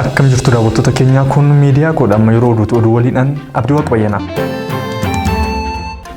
Akkam jirtu daawwattoota keenyaa kun miidiyaa koodha amma yeroo oduutu oduu waliidhaan Abdii Waaqbayyanaa.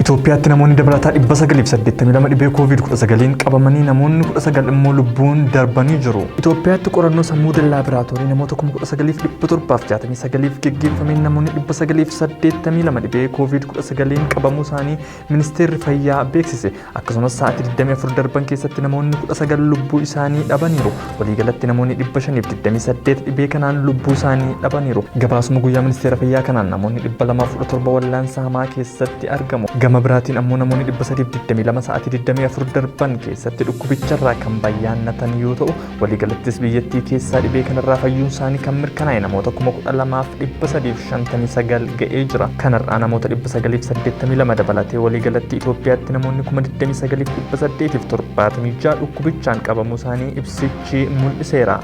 Itoophiyaatti namoonni dabalataa 982 dhibee Covid-19 qabamanii namoonni 19 immoo lubbuun darbanii jiru. Itoophiyaatti qorannoo sammuu laaboraatoorii namoota 19,769 geggeeffameen namoonni 982 dhibee Covid-19 qabamuu isaanii ministeerri fayyaa beeksise. Akkasumas sa'aatii 24 darban keessatti namoonni 19 lubbuu isaanii dhabaniiru. Waliigalatti namoonni 528 dhibee kanaan lubbuu isaanii dhabaniiru. Gabaasuma guyyaa ministeera fayyaa kanaan namoonni 217 wallaansa hamaa keessatti argamu. Gama biraatiin ammoo namoonni 322 sa'aatii 24 darban keessatti dhukkubicharraa kan bayyaannatan yoo ta'u, waliigalattis biyyattii keessaa dhibee kanarraa fayyuun isaanii kan mirkanaa'e namoota 12,359 ga'ee jira. Kanarraa namoota 982 dabalatee waliigalatti Itoophiyaatti namoonni 29,876 dhukkubichaan qabamuu isaanii ibsichi mul'iseera.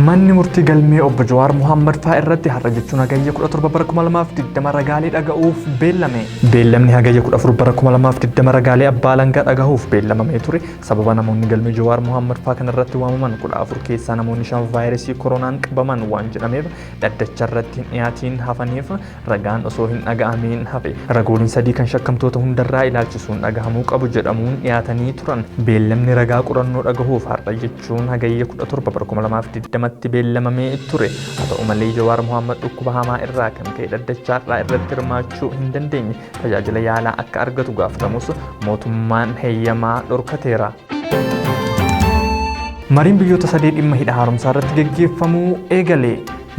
Manni murtii galmee obbo Jawaar Mohaammed fa'aa irratti har'a jechuun hagayya 17 bara 2020 ragaalee dhaga'uuf beellame. Beellamni hagayya 14 bara 2020 ragaalee abbaa alangaa dhagahuuf beellamamee ture sababa namoonni galmee Jawaar Mohaammed fa'aa kanarratti waamaman 14 keessaa namoonni 5 vaayirasii koronaan qabaman waan jedhameef dhaddacha irratti hin dhiyaatiin hafaniif ragaan osoo hin dhaga'amiin hafe. Ragooliin sadii kan shakkamtoota hundarraa ilaalchisuun dhagahamuu qabu jedhamuun dhiyaatanii turan. Beellamni ragaa qorannoo dhagahuuf har'a jechuun hagayya 17 bara 2020tti beellamamee ture. Haa ta'u malee Jawaar Mohaammed dhukkuba hamaa irraa kan ka'e dhaddacha har'aa irratti hirmaachuu hin dandeenye. Tajaajila yaalaa akka argatu gaafatamus mootummaan heeyyamaa dhorkateera. Mariin biyyoota sadii dhimma hidha haaromsaa irratti geggeeffamuu eegale.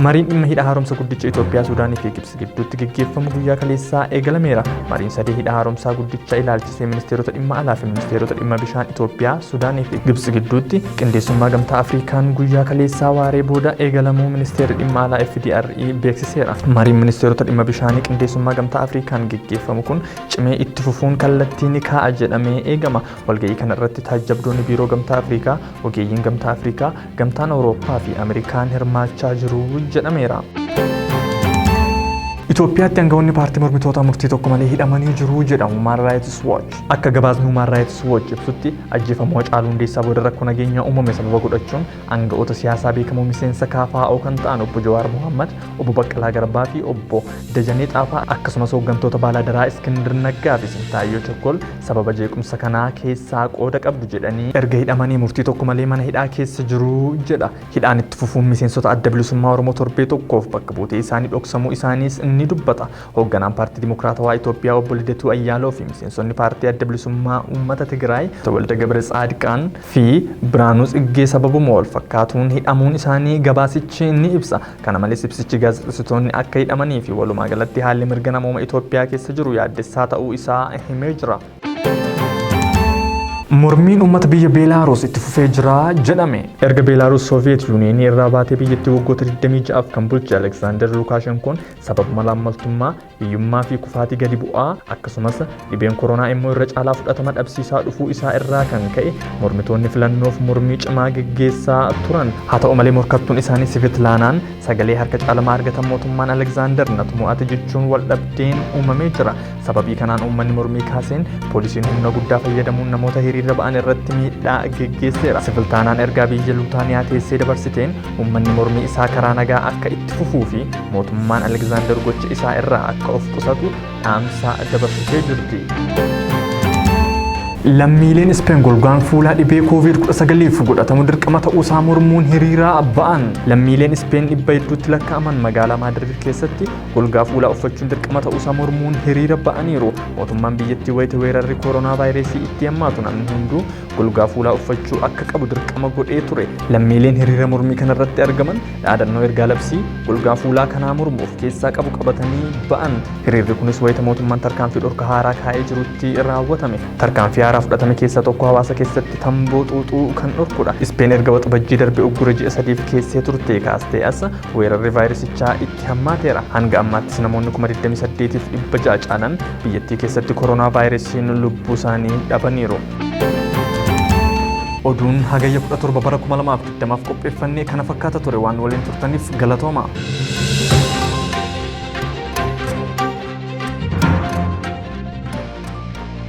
Mariin dhimma hidha haaromsa guddicha Itoophiyaa, Suudaanii fi Gibxi gidduutti geggeeffamu guyyaa kaleessaa eegalameera. Mariin sadii hidha haaromsaa guddicha ilaalchisee ministeerota dhimma alaa fi ministeerota dhimma bishaan Itoophiyaa, Suudaanii fi Gibxi gidduutti qindeessummaa gamtaa Afrikaan guyyaa kaleessaa waaree booda eegalamuu ministeerri dhimma alaa FDRE beeksiseera. Mariin ministeerota dhimma bishaanii qindeessummaa gamtaa Afrikaan geggeeffamu kun cimee itti fufuun kallattii ni kaa'a jedhamee eegama. Walga'ii kana irratti taajjabdoonni biiroo gamtaa Afrikaa, ogeeyyiin gamtaa Afrikaa, gamtaan Awurooppaa fi Ameerikaan hirmaachaa jiru jedhameera. Itoophiyaatti aangawoonni paartii mormitootaa murtii tokko malee hidhamanii jiru jedha Human Rights Watch. Akka gabaasni Human Rights Watch ibsutti ajjeefamuu Hacaaluu Hundeessaa booda rakkoo nageenyaa uumame sababa godhachuun aanga'oota siyaasaa beekamoo miseensa KFO kan ta'an obbo Jawaar Mohammad, obbo Baqqalaa Garbaa fi obbo Dajanee Xaafaa akkasumas hooggantoota Baalaadaraa Iskindir Naggaa fi Sintaayyoo Chokkol sababa jeequmsa kanaa keessaa qooda qabdu jedhanii erga hidhamanii murtii tokko malee mana hidhaa keessa jiru jedha. Hidhaan itti fufuun miseensota adda bilisummaa Oromoo torbee tokkoof bakka buutee isaanii dhoksamuu isaaniis ni dubbata. Hoogganaan paartii Dimokiraatawaa Itoophiyaa obbo Lidatuu Ayyaaloo fi miseensonni paartii adda bilisummaa uummata Tigraay Tawalda Gabre Tsaadiqaan fi Biraanuu Tsiggee sababuma wal fakkaatuun hidhamuun isaanii gabaasichi ni ibsa. Kana malees ibsichi gaazexeessitoonni akka hidhamanii fi walumaa galatti haalli mirga namooma Itoophiyaa keessa jiru yaaddessaa ta'uu isaa himee jira. Mormiin uummata biyya Beelaaruus itti fufee jira jedhame. Erga Beelaaruus Sooviyeet Yuuniyeenii irraa baatee biyyattii waggoota 26f kan bulche Aleksaandar Lukaashenkoon sababa malaammaltummaa, hiyyummaa fi kufaatii gadi bu'aa akkasumas dhibeen koronaa immoo irra caalaa fudhatama dhabsiisaa dhufuu isaa irraa kan ka'e mormitoonni filannoof mormii cimaa geggeessaa turan. Haa ta'u malee morkattuun isaanii Sivitlaanaan sagalee harka caalamaa argatan mootummaan Aleksaandar natu mo'ate jechuun wal dhabdeen uumamee jira. Sababii kanaan uummanni mormii kaaseen poolisiin humna guddaa fayyadamuun namoota hiriira ba'an irratti miidhaa geggeesseera. Sivitlaanaan ergaa biyya Luutaaniyaa teessee dabarsiteen uummanni mormii isaa karaa nagaa akka itti fufuu fi mootummaan Aleksaandar gocha isaa irraa akka of qusatu dhaamsa dabarsitee jirti. Lammiileen Ispeen golgaan fuulaa dhibee Covid-19f godhatamu dirqama ta'uusaa mormuun hiriira ba'an. Lammiileen Ispeen dhibba hedduutti lakkaa'aman magaalaa Maadrid keessatti golgaa fuulaa uffachuun dirqama ta'uusaa mormuun hiriira ba'aniiru. Mootummaan biyyattii wayita weerarri koronaa vaayirasii itti hammaatu namni hunduu golgaa fuulaa uffachuu akka qabu dirqama godhee ture. Lammiileen hiriira mormii kanarratti argaman dhaadannoo ergaa labsii golgaa fuulaa kanaa mormu of keessaa qabu qabatanii ba'an. Hiriirri kunis wayita mootummaan tarkaanfii dhorka haaraa kaa'ee jirutti raawwatame. Tarkaanfii haaraa fudhatame keessaa tokko hawaasa keessatti tamboo xuuxuu kan dhorkudha. Ispeen erga waxabajjii darbe uggura ji'a sadiif keessee turte kaastee as weerarri vaayirasichaa itti hammaateera. Hanga ammaattis namoonni 28,600 caalan biyyattii keessatti koronaa vaayirasiin lubbuu isaanii dhabaniiru. Oduun hagayya 17 bara 2020 qopheeffannee kana fakkaata ture waan waliin turtaniif galatooma.